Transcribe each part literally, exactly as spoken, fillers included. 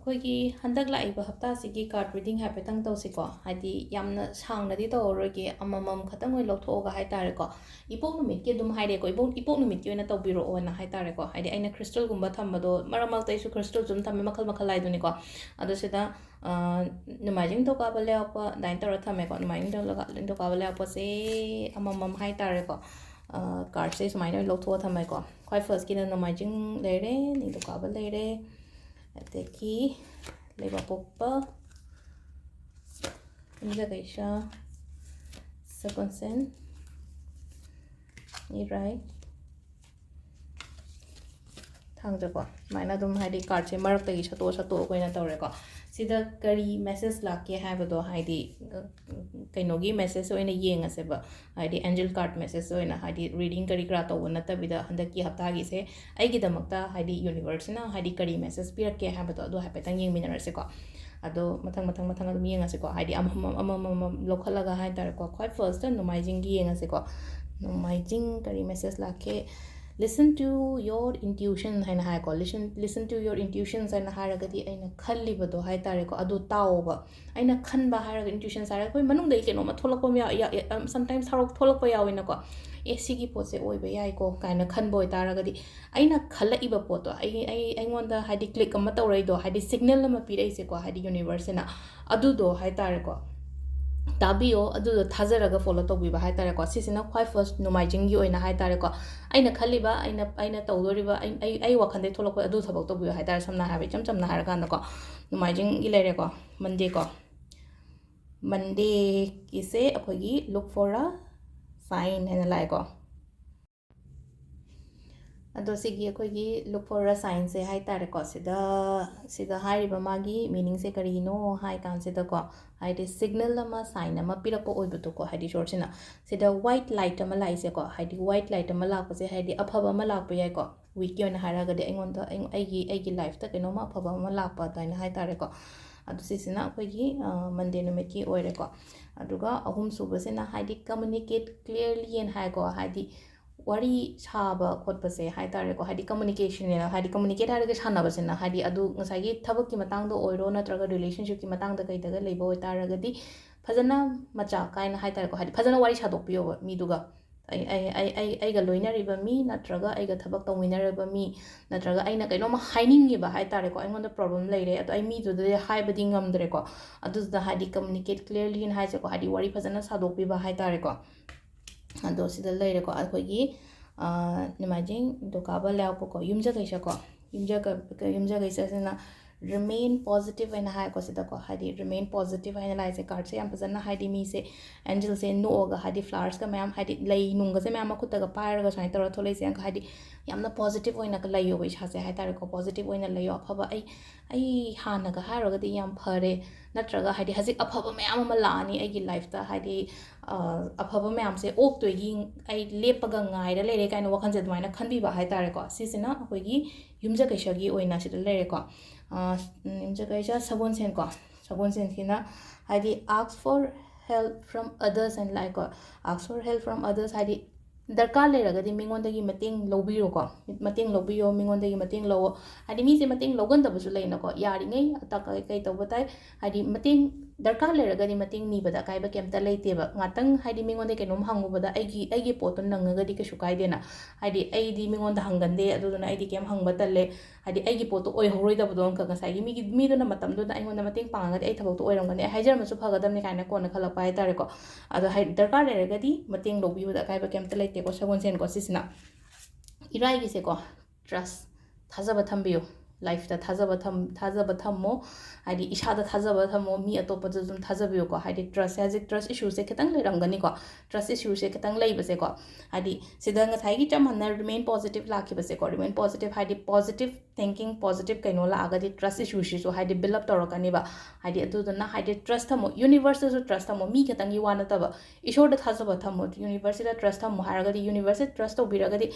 ꯑꯩꯈꯣꯏꯒꯤ ꯍꯟꯗꯛ ꯂꯥꯛꯏꯕ ꯍꯞꯇꯥꯁꯤꯒꯤ card reading ꯍꯥꯏꯐꯦꯠꯇꯪ ꯇꯧꯁꯤꯀꯣ꯫ ꯍꯥꯏꯗꯤ ꯌꯥꯝꯅ ꯁꯥꯡꯅꯗꯤ ꯇꯧꯔꯔꯣꯏꯒꯦ, ꯑꯃꯃꯝ ꯈꯛꯇꯪ ꯑꯣꯏꯅ ꯂꯧꯊꯣꯛꯑꯒ ꯍꯥꯏꯇꯥꯔꯦꯀꯣ꯫ ꯏꯄꯣꯛ ꯅꯨꯃꯤꯠꯀꯤ ꯑꯗꯨꯝ ꯍꯥꯏꯔꯦꯀꯣ, ꯏꯄꯣꯛ, ꯏꯄꯣꯛ ꯅꯨꯃꯤꯠꯀꯤ ꯑꯣꯏꯅ ꯇꯧꯕꯤꯔꯛꯑꯣꯅ ꯍꯥꯏꯇꯥꯔꯦꯀꯣ꯫ ꯍꯥꯏꯗꯤ ꯑꯩꯅ crystalꯒꯨꯝꯕ ꯊꯝꯕꯗꯣ, ꯃꯔꯛ ꯃꯔꯛꯇ ꯑꯩꯁꯨ crystalꯁꯨ ꯑꯗꯨꯝ ꯊꯝꯃꯦ, ꯃꯈꯜ ꯃꯈꯜ ꯍꯥꯏꯗꯨꯅꯤꯀꯣ꯫ ꯑꯗꯣ ꯁꯤꯗ, ꯑ, ꯅꯣꯡꯃꯥꯏꯖꯤꯡ ꯅꯤꯡꯊꯧꯀꯥꯕ ꯂꯩꯕꯥꯛꯄꯣꯛꯄ ꯑꯗꯨꯃꯥꯏꯅ ꯇꯧꯔ ꯊꯝꯃꯦꯀꯣ꯫ ꯅꯣꯡꯃꯥꯏꯖꯤꯡ ꯅꯤꯡꯊꯧꯀꯥ-, ꯅꯤꯡꯊꯧꯀꯥꯕ ꯂꯩꯕꯥꯛꯄꯣꯛꯄꯁꯦ ꯑꯃꯃꯝ ꯍꯥꯏꯇꯥꯔꯦꯀꯣ꯫ ꯑ, cardꯁꯦ ꯁꯨꯃꯥꯏꯅ ꯑꯣꯏꯅ ꯂꯧꯊꯣꯛꯑ ꯊꯝꯃꯦꯀꯣ꯫ ꯈ꯭ꯋꯥꯏ firstꯀꯤꯅ ꯅꯣꯡꯃꯥꯏꯖꯤꯡ ꯂꯩꯔꯦ, ꯅꯤꯡꯊꯧꯀꯥꯕ ꯂꯩꯔꯦ, ꯑꯗꯒꯤ ꯂꯩꯕꯥꯛꯄꯣꯛꯄ, ꯌꯨꯝꯖꯀꯩꯁ, ꯁꯒꯣꯜꯁꯦꯟ, ꯏꯔꯥꯏ, ꯊꯥꯡꯖꯀꯣ꯫ ꯁꯨꯃꯥꯏꯅ ꯑꯗꯨꯝ ꯍꯥꯏꯗꯤ cardꯁꯦ ꯃꯔꯛꯇꯒꯤ ꯁꯠꯇꯣꯛꯑ ꯁꯠꯇꯣꯛꯑꯒ ꯑꯣꯏꯅ ꯇꯧꯔꯦꯀꯣ꯫ ꯁꯤꯗ ꯀꯔꯤ message ꯂꯥꯛꯀꯦ ꯍꯥꯏꯕꯗꯣ, ꯍꯥꯏꯗꯤ, ꯑ, ꯀꯩꯅꯣꯒꯤ message ꯑꯣꯏꯅ ꯌꯦꯡꯉꯁꯦꯕ꯫ ꯍꯥꯏꯗꯤ angel card message ꯑꯣꯏꯅ, ꯍꯥꯏꯗꯤ reading ꯀꯔꯤ ꯀꯔꯥ ꯇꯧꯕ ꯅꯠꯇꯕꯤꯗ ꯍꯟꯗꯛꯀꯤ ꯍꯞꯇꯥꯒꯤꯁꯦ ꯑꯩꯒꯤꯗꯃꯛꯇ ꯍꯥꯏꯗꯤ universeꯅ ꯍꯥꯏꯗꯤ ꯀꯔꯤ message ꯄꯤꯔꯛꯀꯦ ꯍꯥꯏꯕꯗꯣ ꯑꯗꯨ ꯍꯥꯏꯐꯦꯠꯇꯪ ꯌꯦꯡꯃꯤꯟꯅꯔꯁꯤꯀꯣ꯫ ꯑꯗꯣ ꯃꯊꯪ ꯃꯊꯪ ꯃꯊꯪ ꯑꯗꯨꯝ ꯌꯦꯡꯉꯁꯤꯀꯣ꯫ ꯍꯥꯏꯗꯤ ꯑꯃꯃꯝ ꯑꯃꯃꯝ ꯂꯧꯈꯠꯂꯒ ꯍꯥꯏꯇꯥꯔꯦꯀꯣ꯫ ꯈ꯭ꯋꯥꯏ firstꯇ ꯅꯣꯡꯃꯥꯏꯖꯤꯡꯒꯤ ꯌꯦꯡꯉꯁꯤꯀꯣ꯫ ꯅꯣꯡꯃꯥꯏꯖꯤꯡ ꯀꯔꯤ message ꯂꯥꯛꯀꯦ? "Listen to your intuition" ꯍꯥꯏꯅ ꯍꯥꯏꯀꯣ꯫ "Listen, listen to your intuitions" ꯍꯥꯏꯅ ꯍꯥꯏꯔꯒꯗꯤ ꯑꯩꯅ ꯈꯜꯂꯤꯕꯗꯣ ꯍꯥꯏꯇꯥꯔꯦꯀꯣ, ꯑꯗꯨ ꯇꯥꯎꯑꯣꯕ꯫ ꯑꯩꯅ ꯈꯟꯕ ꯍꯥꯏꯔꯒ intuitions ꯍꯥꯏꯔꯒ ꯑꯩꯈꯣꯏ ꯃꯅꯨꯡꯗꯒꯤ ꯀꯩꯅꯣꯝꯃ ꯊꯣꯛꯂꯛꯄ ꯑꯃ ꯌꯥꯎ-, ꯌꯥ-, ꯌꯥ-, ꯑꯝ, sometimes ꯊꯣꯛꯂꯛꯄ ꯌꯥꯎꯋꯤꯅꯀꯣ꯫ "ꯑꯦ, ꯁꯤꯒꯤ ꯄꯣꯠꯁꯦ ꯑꯣꯏꯕ ꯌꯥꯏꯀꯣ" ꯀꯥꯏꯅ ꯈꯟꯕ ꯑꯣꯏꯇꯥꯔꯒꯗꯤ, ꯑꯩꯅ ꯈꯜꯂꯛꯏꯕ ꯄꯣꯠꯇꯣ, ꯑꯩ, ꯑꯩ, ꯑꯩꯉꯣꯟꯗ ꯍꯥꯏꯗꯤ click ꯑꯃ ꯇꯧꯔꯛꯏꯗꯣ, ꯍꯥꯏꯗꯤ signal ꯑꯃ ꯄꯤꯔꯛꯏꯁꯦꯀꯣ, ꯍꯥꯏꯗꯤ universeꯁꯤꯅ, ꯑꯗꯨꯗꯣ ꯍꯥꯏꯇꯥꯔꯦꯀꯣ, ꯇꯥꯕꯤꯌꯣ, ꯑꯗꯨꯗꯣ ꯊꯥꯖꯔꯒ follow ꯇꯧꯕꯤꯕ ꯍꯥꯏꯇꯥꯔꯦꯀꯣ꯫ ꯁꯤꯁꯤꯅ ꯈ꯭ꯋꯥꯏ first ꯅꯣꯡꯃꯥꯏꯖꯤꯡꯒꯤ ꯑꯣꯏꯅ ꯍꯥꯏꯇꯥꯔꯦꯀꯣ꯫ ꯑꯩꯅ ꯈꯜꯂꯤꯕ, ꯑꯩꯅ, ꯑꯩꯅ ꯇꯧꯗꯣꯔꯤꯕ, ꯑꯩ, ꯑꯩ, ꯑꯩ ꯋꯥꯈꯜꯗꯒꯤ ꯊꯣꯛꯂꯛꯄ ꯑꯗꯨ ꯊꯕꯛ ꯇꯧꯕꯤꯌꯨ ꯍꯥꯏꯇꯥꯔꯦ꯫ ꯁꯝꯅ ꯍꯥꯏꯔꯕꯗ, ꯏꯆꯝ ꯆꯝꯅ ꯍꯥꯏꯔꯀꯥꯟꯗꯀꯣ, ꯅꯣꯡꯃꯥꯏꯖꯤꯡꯒꯤ ꯂꯩꯔꯦꯀꯣ, Mondayꯀꯣ꯫ Mondayꯒꯤꯁꯦ ꯑꯩꯈꯣꯏꯒꯤ "Look for a sign" ꯍꯥꯏꯅ ꯂꯥꯛꯑꯦꯀꯣ꯫ ꯑꯗꯣ ꯁꯤꯒꯤ ꯑꯩꯈꯣꯏꯒꯤ "Look for a signꯁꯦ" ꯍꯥꯏꯇꯥꯔꯦꯀꯣ, ꯁꯤꯗ, ꯁꯤꯗ ꯍꯥꯏꯔꯤꯕ ꯃꯥꯒꯤ meaningꯁꯦ ꯀꯔꯤꯅꯣ ꯍꯥꯏ ꯀꯥꯟꯁꯤꯗꯀꯣ, ꯍꯥꯏꯗꯤ signal ꯑꯃ, sign ꯑꯃ ꯄꯤꯔꯛꯄ ꯑꯣꯏꯕꯗꯣꯀꯣ, ꯍꯥꯏꯗꯤ ꯏꯁꯣꯔꯁꯤꯅ꯫ ꯁꯤꯗ white light ꯑꯃ ꯂꯥꯛꯏꯁꯦꯀꯣ, ꯍꯥꯏꯗꯤ white light ꯑꯃ ꯂꯥꯛꯄꯁꯦ ꯍꯥꯏꯗꯤ ꯑꯐꯕ ꯑꯃ ꯂꯥꯛꯄ ꯌꯥꯏꯀꯣ꯫ Weekꯀꯤ ꯑꯣꯏꯅ ꯍꯥꯏꯔꯒꯗꯤ ꯑꯩꯉꯣꯟꯗ, ꯑꯩ-, ꯑꯩꯒꯤ, ꯑꯩꯒꯤ lifeꯇ ꯀꯩꯅꯣꯝꯃ ꯑꯐꯕ ꯑꯃ ꯂꯥꯛꯄ ꯑꯗꯨꯃꯥꯏꯅ ꯍꯥꯏꯇꯥꯔꯦꯀꯣ꯫ ꯑꯗꯨ ꯁꯤꯁꯤꯅ ꯑꯩꯈꯣꯏꯒꯤ, ꯑ, Monday ꯅꯨꯃꯤꯠꯀꯤ ꯑꯣꯏꯔꯦꯀꯣ꯫ ꯑꯗꯨꯒ ꯑꯍꯨꯝꯁꯨꯕꯁꯤꯅ ꯍꯥꯏꯗꯤ communicate clearly ꯍꯥꯏꯅ ꯍꯥꯏꯀꯣ, ꯍꯥꯏꯗꯤ ꯋꯥꯔꯤ ꯁꯥꯕ ꯈꯣꯠꯄꯁꯦ ꯍꯥꯏ ꯇꯥꯔꯦꯀꯣ, ꯍꯥꯏꯗꯤ communication ꯅꯦꯅ, ꯍꯥꯏꯗꯤ communicate ꯍꯥꯏꯔꯒ ꯁꯥꯟꯅꯕꯁꯤꯅ, ꯍꯥꯏꯗꯤ ꯑꯗꯨ ꯉꯁꯥꯏꯒꯤ ꯊꯕꯛꯀꯤ ꯃꯇꯥꯡꯗ ꯑꯣꯏꯔꯣ ꯅꯠꯇ꯭ꯔꯒ relationship ꯀꯤ ꯃꯇꯥꯡꯗ ꯀꯩꯗꯒ ꯂꯩꯕ ꯑꯣꯏꯇꯥꯔꯒꯗꯤ ꯐꯖꯅ ꯃꯆꯥ ꯀꯥꯏꯅ ꯍꯥꯏ ꯇꯥꯔꯦꯀꯣ, ꯍꯥꯏꯗꯤ ꯐꯖꯅ ꯋꯥꯔꯤ ꯁꯥꯗꯣꯛꯄꯤꯌꯣꯕ ꯃꯤꯗꯨꯒ꯫ ꯑꯩ, ꯑꯩ, ꯑꯩ, ꯑꯩ, ꯑꯩꯒ ꯂꯣꯏꯅꯔꯤꯕ ꯃꯤ ꯅꯠꯇ꯭ꯔꯒ ꯑꯩꯒ ꯊꯕꯛ ꯇꯧꯃꯤꯟꯅꯔꯤꯕ ꯃꯤ ꯅꯠꯇ꯭ꯔꯒ ꯑꯩꯅ ꯀꯩꯅꯣꯝꯃ ꯍꯥꯏꯅꯤꯡꯉꯤꯕ ꯍꯥꯏ ꯇꯥꯔꯦꯀꯣ, ꯑꯩꯉꯣꯟꯗ problem ꯂꯩꯔꯦ, ꯑꯗꯣ ꯑꯩ ꯃꯤꯗꯨꯗꯗꯤ ꯍꯥꯏꯕꯗꯤ ꯉꯝꯗ꯭ꯔꯦꯀꯣ꯫ ꯑꯗꯨꯗꯨꯗ ꯍꯥꯏꯗꯤ communicate clearly ꯅ ꯍꯥꯏꯁꯦꯀꯣ, ꯍꯥꯏꯗꯤ ꯋꯥꯔꯤ ꯐꯖꯅ ꯁꯥꯗꯣꯛꯄꯤꯕ ꯍꯥꯏ ꯇꯥꯔꯦꯀꯣ꯫ ꯑꯗꯣ ꯁꯤꯗ ꯂꯩꯔꯦꯀꯣ ꯑꯩꯈꯣꯏꯒꯤ, ꯅꯣꯡꯃꯥꯏꯖꯤꯡ ꯗꯣꯀꯥꯕ ꯂꯩꯍꯥꯎꯄꯣꯛꯀꯣ, ꯌꯨꯝꯖꯀꯩꯁꯀꯣ꯫ ꯌꯨꯝꯖ-, ꯌꯨꯝꯖꯀꯩꯁꯁꯤꯅ remain positive ꯍꯥꯏꯅ ꯍꯥꯏꯀꯣ ꯁꯤꯗꯀꯣ, ꯍꯥꯏꯗꯤ remain positive ꯍꯥꯏꯅ ꯂꯥꯛꯏꯁꯦ꯫ Card ꯁꯦ ꯌꯥꯝ ꯐꯖꯅ, ꯍꯥꯏꯗꯤ ꯃꯤꯁꯦ, angel ꯁꯦ ꯅꯣꯛꯑꯒ, ꯍꯥꯏꯗꯤ flowers ꯀ ꯃꯌꯥꯝ, ꯍꯥꯏꯗꯤ ꯂꯩ ꯅꯨꯡꯒꯁꯦ ꯃꯌꯥꯝ ꯃꯈꯨꯠꯇꯒ ꯄꯥꯏꯔꯒ ꯁꯨꯃꯥꯏꯅ ꯇꯧꯔ ꯊꯣꯛꯂꯛꯏꯁꯦ, ꯍꯥꯏꯗꯤ ꯌꯥꯝꯅ positive ꯑꯣꯏꯅ ꯂꯩꯌꯣꯕ ꯏꯁꯥꯁꯦ ꯍꯥꯏ ꯇꯥꯔꯦꯀꯣ, positive ꯑꯣꯏꯅ ꯂꯩꯌꯣ꯫ ꯑꯐꯕ, ꯑꯩ, ꯑꯩ ꯍꯥꯟꯅꯒ ꯍꯥꯏꯔꯨꯔꯒꯗꯤ ꯌꯥꯝ ꯐꯔꯦ, ꯅꯠꯇ꯭ꯔꯒ ꯍꯥꯏꯗꯤ ꯍꯧꯖꯤꯛ ꯑꯐꯕ ꯃꯌꯥꯝ ꯑꯃ ꯂꯥꯛꯑꯅꯤ ꯑꯩꯒꯤ life ꯇ, ꯍꯥꯏꯗꯤ, ꯑ, ꯑꯐꯕ ꯃꯌꯥꯝꯁꯦ ꯑꯣꯛꯇꯣꯏꯒꯤ ꯑꯩ ꯂꯦꯞꯄꯒ ꯉꯥꯏꯔ ꯂꯩꯔꯦ ꯀꯥꯏꯅ ꯋꯥꯈꯜꯁꯦ ꯑꯗꯨꯃꯥꯏꯅ ꯈꯟꯕꯤꯕ ꯍꯥꯏ ꯇꯥꯔꯦꯀꯣ꯫ ꯁꯤꯁꯤꯅ ꯑꯩꯈꯣꯏꯒꯤ ꯌꯨꯝꯖꯀꯩꯁꯒꯤ ꯑꯣꯏꯅ ꯁꯤꯗ ꯂꯩꯔꯦꯀꯣ꯫ ꯑ, ꯌꯨꯝꯖꯀꯩꯁ ꯁꯒꯣꯜꯁꯦꯟꯀꯣ, ꯁꯒꯣꯜꯁꯦꯟꯁꯤꯅ ꯍꯥꯏꯗꯤ ask for help from others ꯍꯥꯏꯅ ꯂꯥꯛꯑꯦꯀꯣ꯫ Ask for help from others ꯍꯥꯏꯗꯤ ꯗꯔꯀꯥꯔ ꯂꯩꯔꯒꯗꯤ ꯃꯤꯉꯣꯟꯗꯒꯤ ꯃꯇꯦꯡ ꯂꯧꯕꯤꯔꯣꯀꯣ꯫ ꯃꯇꯦꯡ ꯂꯧꯕꯤꯌꯣ, ꯃꯤꯉꯣꯟꯗꯒꯤ ꯃꯇꯦꯡ ꯂꯧꯋꯣ꯫ ꯍꯥꯏꯗꯤ ꯃꯤꯁꯦ ꯃꯇꯦꯡ ꯂꯧꯒꯟꯗꯕꯁꯨ ꯂꯩꯅꯀꯣ꯫ ꯌꯥꯔꯤꯉꯩ ꯑꯇ-, ꯀꯩ, ꯀꯩ ꯇꯧꯕ ꯇꯥꯏ, ꯍꯥꯏꯗꯤ ꯃꯇꯦꯡ ꯗꯔꯀꯥꯔ ꯂꯩꯔꯒꯗꯤ ꯃꯇꯦꯡ ꯅꯤꯕꯗ ꯑꯀꯥꯏꯕ ꯀꯩꯝꯇ ꯂꯩꯇꯦꯕ꯫ ꯉꯥꯛꯇꯪ ꯍꯥꯏꯗꯤ ꯃꯤꯉꯣꯟꯗ ꯀꯩꯅꯣꯝ ꯍꯪꯉꯨꯕꯗ ꯑꯩꯒꯤ, ꯑꯩꯒꯤ ꯄꯣꯠꯇꯣ ꯅꯪꯉꯒꯗꯤ ꯀꯩꯁꯨ ꯀꯥꯏꯗꯦꯅ꯫ ꯍꯥꯏꯗꯤ ꯑꯩꯗꯤ ꯃꯤꯉꯣꯟꯗ ꯍꯪꯒꯟꯗꯦ, ꯑꯗꯨꯗꯨꯅ ꯑꯩꯗꯤ ꯀꯩꯝ ꯍꯪꯕ ꯇꯜꯂꯦ꯫ ꯍꯥꯏꯗꯤ ꯑꯩꯒꯤ ꯄꯣꯠꯇꯣ ꯑꯣꯏꯍꯧꯔꯣꯏꯗꯕꯗꯣ ꯑꯃꯈꯛ ꯉꯁꯥꯏꯒꯤ ꯃꯤꯒꯤ, ꯃꯤꯗꯨꯅ ꯃꯇꯝꯗꯨꯗ ꯑꯩꯉꯣꯟꯗ ꯃꯇꯦꯡ ꯄꯥꯡꯉꯒꯗꯤ ꯑꯩ ꯊꯕꯛꯇꯣ ꯑꯣꯏꯔꯝꯒꯅꯤ, ꯑꯩ ꯍꯥꯏꯖꯔꯝꯃꯁꯨ ꯐꯒꯗꯕꯅꯤ ꯀꯥꯏꯅ ꯀꯣꯟꯅ ꯈꯜꯂꯛꯄ ꯍꯥꯏ ꯇꯥꯔꯦꯀꯣ꯫ ꯑꯗꯣ ꯍꯥꯏ, ꯗꯔꯀꯥꯔ ꯂꯩꯔꯒꯗꯤ ꯃꯇꯦꯡ ꯂꯧꯕꯤꯕꯗ ꯑꯀꯥꯏꯕ ꯀꯩꯝꯇ ꯂꯩꯇꯦꯀꯣ ꯁꯒꯣꯜꯁꯦꯟꯀꯣ ꯁꯤꯁꯤꯅ꯫ ꯏꯔꯥꯏꯒꯤꯁꯦꯀꯣ, trust, ꯊꯥꯖꯕ ꯊꯝꯕꯤꯌꯨ꯫ Life ꯇ ꯊꯥꯖꯕ ꯊꯝ-, ꯊꯥꯖꯕ ꯊꯝꯃꯣ꯫ ꯍꯥꯏꯗꯤ ꯏꯁꯥꯗ ꯊꯥꯖꯕ ꯊꯝꯃꯣ, ꯃꯤ ꯑꯇꯣꯞꯄꯗꯁꯨ ꯑꯗꯨꯝ ꯊꯥꯖꯕꯤꯌꯨꯀꯣ꯫ ꯍꯥꯏꯗꯤ trust ꯍꯥꯏꯁꯦ, trust issue ꯁꯦ ꯈꯤꯇꯪ ꯂꯩꯔꯝꯒꯅꯤꯀꯣ꯫ Trust issue ꯁꯦ ꯈꯤꯇꯪ ꯂꯩꯕꯁꯦꯀꯣ, ꯍꯥꯏꯗꯤ ꯁꯤꯗ ꯉꯁꯥꯏꯒꯤ ꯆꯞ ꯃꯥꯟꯅ remain positive ꯂꯥꯛꯈꯤꯕꯁꯦꯀꯣ, remain positive ꯍꯥꯏꯗꯤ positive thinking, positive ꯀꯩꯅꯣ ꯂꯥꯛꯑꯒꯗꯤ trust issue ꯁꯤꯁꯨ ꯍꯥꯏꯗꯤ build up ꯇꯧꯔꯛꯀꯅꯤꯕ꯫ ꯍꯥꯏꯗꯤ ꯑꯗꯨꯗꯨꯅ ꯍꯥꯏꯗꯤ trust ꯊꯝꯃꯣ, universe ꯇꯁꯨ trust ꯊꯝꯃꯣ, ꯃꯤ ꯈꯛꯇꯪꯒꯤ ꯋꯥ ꯅꯠꯇꯕ꯫ ꯏꯁꯣꯔꯗ ꯊꯥꯖꯕ ꯊꯝꯃꯣ, universe ꯁꯤꯗ trust ꯊꯝꯃꯣ ꯍꯥꯏꯔꯒꯗꯤ universe ꯁꯦ trust ꯇꯧꯕꯤꯔꯒꯗꯤ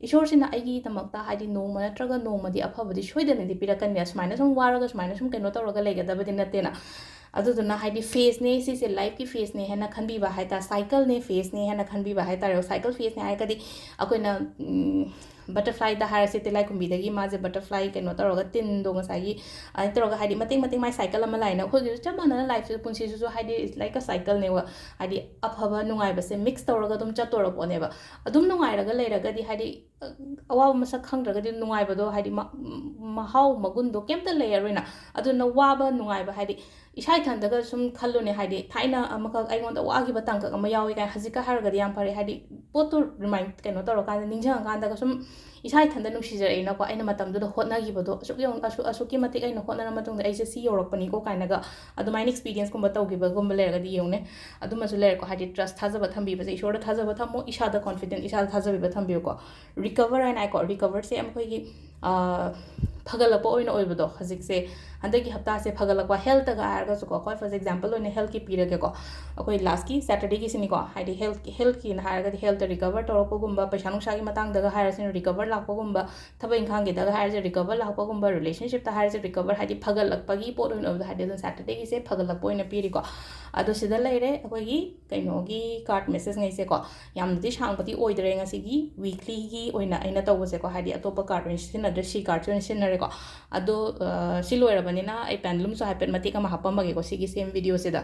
ꯏꯁꯣꯔꯁꯤꯅ ꯑꯩꯒꯤꯗꯃꯛꯇ ꯍꯥꯏꯗꯤ ꯅꯣꯡꯃ ꯅꯠꯇ꯭ꯔꯒ ꯅꯣꯡꯃꯗꯤ ꯑꯐꯕꯗꯤ ꯁꯣꯏꯗꯅꯗꯤ ꯄꯤꯔꯛꯀꯅꯤ, ꯁꯨꯃꯥꯏꯅ ꯁꯨꯝ ꯋꯥꯔꯒ ꯁꯨꯃꯥꯏꯅ ꯁꯨꯝ ꯀꯩꯅꯣ ꯇꯧꯔꯒ ꯂꯩꯒꯗꯕꯗꯤ ꯅꯠꯇꯦꯅ꯫ ꯑꯗꯨꯗꯨꯅ ꯍꯥꯏꯗꯤ ꯐꯦꯁꯅꯦ ꯁꯤꯁꯦ, ꯂꯥꯏꯐꯀꯤ ꯐꯦꯁꯅꯦ ꯍꯥꯏꯅ ꯈꯟꯕꯤꯕ ꯍꯥꯏ ꯇꯥꯔꯦ, ꯁꯥꯏꯀꯜꯅꯦ, ꯐꯦꯁꯅꯦ ꯍꯥꯏꯅ ꯈꯟꯕꯤꯕ ꯍꯥꯏ ꯇꯥꯔꯦ꯫ ꯁꯥꯏꯀꯜ ꯐꯦꯁꯅꯦ ꯍꯥꯏꯔꯒꯗꯤ ꯑꯩꯈꯣꯏꯅ ꯕꯇꯔꯐ꯭ꯂꯥꯏꯗ ꯍꯥꯏꯔꯁꯦ, ꯇꯤꯜꯂꯥꯏꯈꯨꯝꯕꯤꯗꯒꯤ ꯃꯥꯁꯦ ꯕꯇꯔꯐ꯭ꯂꯥꯏ ꯀꯩꯅꯣ ꯇꯧꯔꯒ, ꯇꯤꯟꯗꯣ ꯉꯁꯥꯏꯒꯤ ꯑꯗꯨꯃꯥꯏꯅ ꯇꯧꯔꯒ ꯍꯥꯏꯗꯤ ꯃꯇꯦꯛ ꯃꯇꯦꯛ ꯃꯥꯏ ꯁꯥꯏꯀꯜ ꯑꯃ ꯂꯥꯛꯑꯦꯅ, ꯑꯩꯈꯣꯏꯒꯤꯁꯨ ꯆꯞ ꯃꯥꯟꯅꯅ ꯂꯥꯏꯐꯁꯤꯁꯨ, ꯄꯨꯟꯁꯤꯁꯤꯁꯨ ꯍꯥꯏꯗꯤ ꯂꯥꯏꯛ ꯑ ꯁꯥꯏꯀꯜꯅꯦꯕ꯫ ꯍꯥꯏꯗꯤ ꯑꯐꯕ ꯅꯨꯡꯉꯥꯏꯕꯁꯦ ꯃꯤꯛꯁ ꯇꯧꯔꯒ ꯑꯗꯨꯝ ꯆꯠꯇꯣꯔ ꯄꯣꯠꯅꯦꯕ꯫ ꯑꯗꯨꯝ ꯅꯨꯡꯉꯥꯏꯔꯒ ꯂꯩꯔꯒꯗꯤ ꯍꯥꯏꯗꯤ ꯑꯋꯥꯕ ꯃꯁꯛ ꯈꯪꯗ꯭ꯔꯒꯗꯤ ꯅꯨꯡꯉꯥꯏꯕꯗꯣ ꯍꯥꯏꯗꯤ ꯃ-, ꯃꯍꯥꯎ ꯃꯒꯨꯟꯗꯣ ꯀꯩꯝꯇ ꯂꯩꯔꯔꯣꯏꯅ꯫ ꯑꯗꯨꯅ ꯋꯥꯕ ꯅꯨꯡꯉꯥꯏꯕ ꯍꯥꯏꯗꯤ ꯏꯁꯥ ꯏꯊꯟꯗꯒ ꯁꯨꯝ ꯈꯜꯂꯨꯅꯦ, ꯍꯥꯏꯗꯤ ꯊꯥꯏꯅ ꯑꯃꯈꯛ ꯑꯩꯉꯣꯟꯗ ꯋꯥꯈꯤꯕ ꯇꯥꯡꯀꯛ ꯑꯃ ꯌꯥꯎꯏ ꯀꯥꯏꯅ ꯍꯧꯖꯤꯛꯀ ꯍꯥꯏꯔꯒꯗꯤ ꯌꯥꯝ ꯐꯔꯦ, ꯍꯥꯏꯗꯤ ꯄꯣꯠꯇꯣ ꯔꯤꯃꯥꯏꯟ ꯀꯩꯅꯣ ꯇꯧꯔꯀꯥꯟꯗ, ꯅꯤꯡꯁꯤꯡꯉꯀꯥꯟꯗꯒ ꯁꯨꯝ ꯏꯁꯥ ꯏꯊꯟꯗ ꯅꯨꯡꯁꯤꯖꯔꯛꯏꯅꯀꯣ, ꯑꯩꯅ ꯃꯇꯝꯗꯨꯗ ꯍꯣꯠꯅꯈꯤꯕꯗꯣ ꯑꯁꯨꯛ ꯌꯧ-, ꯑꯁꯨꯛ, ꯑꯁꯨꯛꯀꯤ ꯃꯇꯤꯛ ꯑꯩꯅ ꯍꯣꯠꯅꯔ ꯃꯇꯨꯡꯗ ꯑꯩꯁꯦ ꯁꯤ ꯌꯧꯔꯛꯄꯅꯤꯀꯣ ꯀꯥꯏꯅꯒ ꯑꯗꯨꯃꯥꯏꯅ ꯑꯦꯛꯁꯄꯤꯔꯤꯌꯦꯟꯁꯀꯨꯝꯕ ꯇꯧꯈꯤꯕꯒꯨꯝꯕ ꯂꯩꯔꯒꯗꯤ ꯌꯦꯡꯉꯨꯅꯦ꯫ ꯑꯗꯨꯃꯁꯨ ꯂꯩꯔꯦꯀꯣ, ꯍꯥꯏꯗꯤ ꯇ꯭ꯔꯁ, ꯊꯥꯖꯕ ꯊꯝꯕꯤꯕꯁꯦ, ꯏꯁꯣꯔꯗ ꯊꯥꯖꯕ ꯊꯝꯃꯣ, ꯏꯁꯥꯗ ꯊꯥꯖꯕꯤꯕ ꯊꯝꯕꯤꯌꯨꯀꯣ꯫ ꯔꯤꯀꯚꯔ ꯍꯥꯏꯅ ꯍꯥꯏꯀꯣ, ꯔꯤꯀꯚꯔꯁꯦ ꯑꯩꯈꯣꯏꯒꯤ, ꯑ, ꯐꯒꯠꯂꯛꯄ ꯑꯣꯏꯅ ꯑꯣꯏꯕꯗꯣ ꯍꯧꯖꯤꯛꯁꯦ, ꯍꯟꯗꯛꯀꯤ ꯍꯞꯇꯥꯁꯦ ꯐꯒꯠꯂꯛꯄ, ꯍꯦꯜꯠꯇꯒ ꯍꯥꯏꯔꯒꯁꯨꯀꯣ, ꯈ꯭ꯋꯥꯏ ꯐꯥꯔꯁ ꯑꯦꯛꯖꯥꯝꯄꯜ ꯑꯣꯏꯅ ꯍꯦꯜꯠꯀꯤ ꯄꯤꯔꯒꯦꯀꯣ꯫ ꯑꯩꯈꯣꯏ ꯂꯥꯁꯀꯤ ꯁꯦꯇꯔꯗꯦꯒꯤꯁꯤꯅꯤꯀꯣ, ꯍꯥꯏꯗꯤ ꯍꯦꯜꯠꯀꯤ, ꯍꯦꯜꯠꯀꯤꯅ ꯍꯥꯏꯔꯒꯗꯤ ꯍꯦꯜꯠꯇ ꯔꯤꯀꯚꯔ ꯇꯧꯔꯛꯄꯒꯨꯝꯕ, ꯄꯩꯁꯥ ꯅꯨꯡꯁꯥꯒꯤ ꯃꯇꯥꯡꯗꯒ ꯍꯥꯏꯔꯁꯤꯅ ꯔꯤꯀꯚꯔ ꯂꯥꯛꯄꯒꯨꯝꯕ, ꯊꯕꯛ ꯏꯪꯈꯥꯡꯒꯤꯗꯒ ꯍꯥꯏꯔꯁꯦ ꯔꯤꯀꯚꯔ ꯂꯥꯛꯄꯒꯨꯝꯕ, ꯔꯤꯂꯦꯁꯟꯁꯤꯞꯇ ꯍꯥꯏꯔꯁꯦ ꯔꯤꯀꯚꯔ, ꯍꯥꯏꯗꯤ ꯐꯒꯠꯂꯛꯄꯒꯤ ꯄꯣꯠ ꯑꯣꯏꯅ ꯑꯣꯏꯕꯗꯣ, ꯍꯥꯏꯗꯤ ꯑꯗꯨꯅ ꯁꯦꯇꯔꯗꯦꯒꯤꯁꯦ ꯐꯒꯠꯂꯛꯄ ꯑꯣꯏꯅ ꯄꯤꯔꯤꯀꯣ꯫ ꯑꯗꯣ ꯁꯤꯗ ꯂꯩꯔꯦ ꯑꯩꯈꯣꯏꯒꯤ ꯀꯩꯅꯣꯒꯤ ꯀꯥꯔꯠ ꯃꯦꯁꯦꯖꯉꯩꯁꯦꯀꯣ꯫ ꯌꯥꯝꯅꯗꯤ ꯁꯥꯡꯕꯗꯤ ꯑꯣꯏꯗ꯭ꯔꯦ ꯉꯁꯤꯒꯤ ꯋꯤꯛꯂꯤꯒꯤ ꯑꯣꯏꯅ ꯑꯩꯅ ꯇꯧꯕꯁꯦꯀꯣ, ꯍꯥꯏꯗꯤ ꯑꯇꯣꯞꯄ ꯀꯥꯔꯠ ꯑꯣꯏꯅ ꯁꯤꯖꯤꯟꯅꯗ꯭ꯔꯦ, ꯁꯤ ꯀꯥꯔꯠꯁꯦ ꯑꯣꯏꯅ ꯁꯤꯖꯤꯟꯅꯔꯦꯀꯣ꯫ ꯑꯗꯣ, ꯑ, ꯁꯤ ꯂꯣꯏꯔꯕꯅꯤꯅ ꯑꯩ ꯄꯦꯟꯗꯨꯂꯝꯁꯨ ꯍꯥꯏꯐꯦꯠ ꯃꯇꯦꯛ ꯑꯃ ꯍꯥꯞꯄꯝꯃꯒꯦꯀꯣ ꯁꯤꯒꯤ ꯁꯦꯝ ꯚꯤꯗꯤꯑꯣꯁꯤꯗ꯫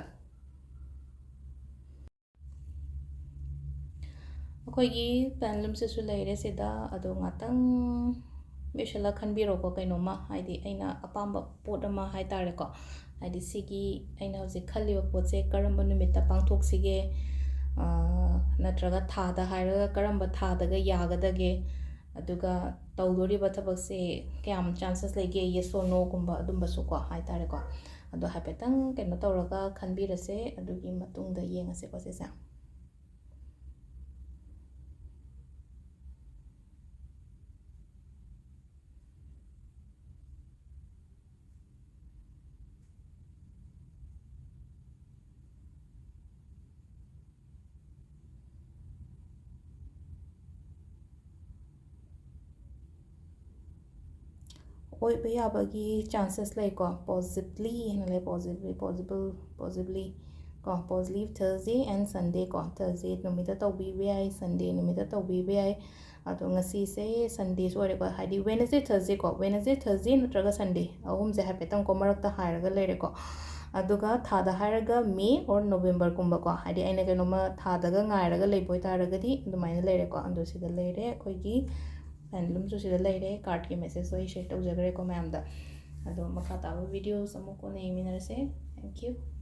ꯑꯩꯈꯣꯏꯒꯤ ꯄꯦꯟꯗꯨꯂꯝꯁꯤꯁꯨ ꯂꯩꯔꯦ ꯁꯤꯗ, ꯑꯗꯣ ꯉꯥꯛꯇꯪ ꯃꯦꯠꯁꯤꯜꯂ ꯈꯟꯕꯤꯔꯣꯀꯣ, ꯀꯩꯅꯣꯝꯃ, ꯍꯥꯏꯗꯤ ꯑꯩꯅ ꯑꯄꯥꯝꯕ ꯄꯣꯠ ꯑꯃ ꯍꯥꯏ ꯇꯥꯔꯦꯀꯣ꯫ ꯍꯥꯏꯗꯤ ꯁꯤꯒꯤ ꯑꯩꯅ ꯍꯧꯖꯤꯛ ꯈꯜꯂꯤꯕ ꯄꯣꯠꯁꯦ ꯀꯔꯝꯕ ꯅꯨꯃꯤꯠꯇ ꯄꯥꯡꯊꯣꯛꯁꯤꯒꯦ, ꯑ, ꯅꯠꯇ꯭ꯔꯒ ꯊꯥꯗ ꯍꯥꯏꯔꯒ ꯀꯔꯝꯕ ꯊꯥꯗꯒ ꯌꯥꯒꯗꯒꯦ, ꯑꯗꯨꯒ ꯇꯧꯗꯣꯔꯤꯕ ꯊꯕꯛꯁꯦ ꯀꯌꯥꯝ ꯆꯥꯟꯁꯦꯁ ꯂꯩꯒꯦ, yes or no ꯒꯨꯝꯕ ꯑꯗꯨꯝꯕꯁꯨꯀꯣ ꯍꯥꯏ ꯇꯥꯔꯦꯀꯣ꯫ ꯑꯗꯣ ꯍꯥꯏꯐꯦꯠꯇꯪ ꯀꯩꯅꯣ ꯇꯧꯔꯒ ꯈꯟꯕꯤꯔꯁꯦ, ꯑꯗꯨꯒꯤ ꯃꯇꯨꯡꯗ ꯌꯦꯡꯉꯁꯦꯀꯣ ꯁꯤꯁꯦ꯫ ꯑꯣꯏꯕ ꯌꯥꯕꯒꯤ chances ꯂꯩꯀꯣ, possibly ꯍꯥꯏꯅ ꯂꯩ, possibly, possible, possibly ꯀꯣ, possibly Thursday and Sunday ꯀꯣ, Thursday ꯅꯨꯃꯤꯠꯇ ꯇꯧꯕꯤꯕ ꯌꯥꯏ, Sunday ꯅꯨꯃꯤꯠꯇ ꯇꯧꯕꯤꯕ ꯌꯥꯏ꯫ ꯑꯗꯣ ꯉꯁꯤꯁꯦ Sundayꯁꯨ ꯑꯣꯏꯔꯦꯀꯣ, ꯍꯥꯏꯗꯤ Wednesday, Thursday ꯀꯣ, Wednesday, Thursday ꯅꯠꯇ꯭ꯔꯒ Sunday ꯑꯍꯨꯝꯁꯦ ꯍꯥꯏꯐꯦꯠꯇꯪꯀꯣ ꯃꯔꯛꯇ ꯍꯥꯏꯔꯒ ꯂꯩꯔꯦꯀꯣ꯫ ꯑꯗꯨꯒ ꯊꯥꯗ ꯍꯥꯏꯔꯒ May or Novemberꯒꯨꯝꯕꯀꯣ, ꯍꯥꯏꯗꯤ ꯑꯩꯅ ꯀꯩꯅꯣꯝꯃ ꯊꯥꯗꯒ ꯉꯥꯏꯔꯒ ꯂꯩꯕ ꯑꯣꯏꯇꯥꯔꯒꯗꯤ ꯑꯗꯨꯃꯥꯏꯅ ꯂꯩꯔꯦꯀꯣ꯫ ꯑꯗꯣ ꯁꯤꯗ ꯂꯩꯔꯦ ꯑꯩꯈꯣꯏꯒꯤ pendulumꯁꯨ ꯁꯤꯗ ꯂꯩꯔꯦ, cardꯀꯤ messageꯇꯣ ꯑꯩ share ꯇꯧꯖꯈ꯭ꯔꯦꯀꯣ ꯃꯌꯥꯝꯗ꯫ ꯑꯗꯣ ꯃꯈꯥ ꯇꯥꯕ videos ꯑꯃꯨꯛ ꯀꯣꯟꯅ ꯌꯦꯡꯃꯤꯟꯅꯔꯁꯦ꯫ Thank you꯫